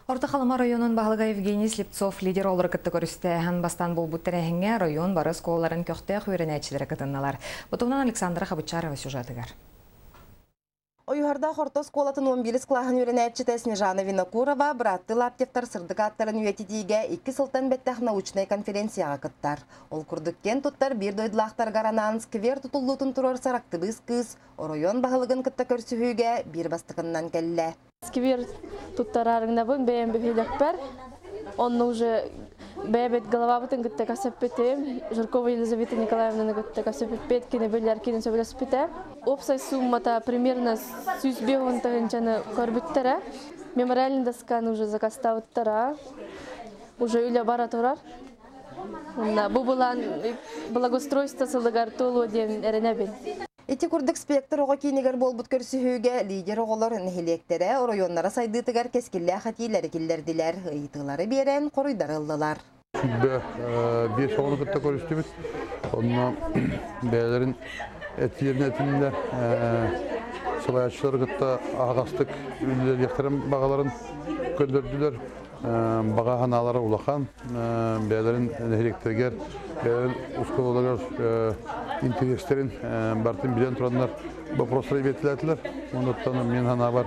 Орто Халыма районун баһылыга Евгений Слепцов лидер оҕолору кытта көрүстэ. Аан бастаан буолбут тэрээһиҥҥэ район бары оскуолаларын көхтөөх үөрэнээччилэрэ кытыннылар. Бу туһунан Александра Хабычарова сюжетыгар. Ойуһардаах орто оскуолатын 11 кылааһын үөрэнээччитэ Снежана Винокурова бырааттыы Лаптевтар сырдык ааттарын үйэтитиигэ икки сылтан бэттэх научнай конференцияҕа кыттар. Ол курдук киэн туттар биир дойдулаахтарыгар анаан сквер тутуллуутун туруорсар актыбыыс кыыс оройуон баһылыгын кытта көрсүһүүгэ биир бастакыннан кэллэ. Сквер туттараарыҥнабын бэйэм бөһүөлэкпэр. Онно уже бэйэбит головабытын кытта кэпсэппитим. Жиркова Елизавета Николаевнаны кытта кэпсэппиппит, кини билэр, кини сөбүлэспитэ. Уопсай суммата примерно 105 тыһыынчаны көрбүттэрэ. Мемориальный досканы уже заказтаабыттара. Уже үлэ бара турар. Онно бу былаан благоустройство сылыгар туолуо диэн эрэнэбин. Ити курдук «Спектр» оҕо киинигэр буолбут көрсүһүүгэ лидер оҕолор нэһилиэктэрэ, оройуоннара сайдыытыгар кэскиллээх этиилэри киллэрдилэр, ыйытыылары биэрэн хоруйдары ыллылар. 25 оҕону кытта көрүстүбүт. Онно бэйэлэрин этиилэрин этиннилэр. Салайааччылары кытта аһаҕастык үлэлиэхтэрин баҕаларын көрдөрдүлэр. Баҕа санаалара улахан. Бэйэлэрин нэһилиэктэригэр, бэйэлэрин оскуолаларыгар интэриэстэрин барытын билэн тураннар боппуруостары биэртилээтилэр. Онуттан мин санаабар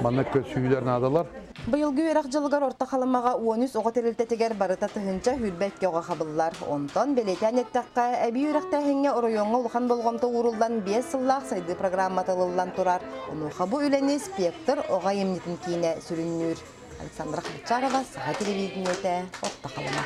манна көрсүһүүлэр наадалар. Быйылгы үөрэх дьылыгар Орто Халымаҕа 13 оҕо тэрилтэтигэр барыта 1022 оҕо хабыллар. Онтон бэлиэтээн эттэххэ, эбии үөрэхтээһиҥҥэ оройуоҥҥа улахан болҕомто ууруллан биэс сыллаах сайдыы программата ылыллан турар. Онуоха бу үлэни «Спектр» оҕо айымньытын киинэ сүрүннүүр. Александра Хачарова, Саха телевидениетэ, Орто Халыма.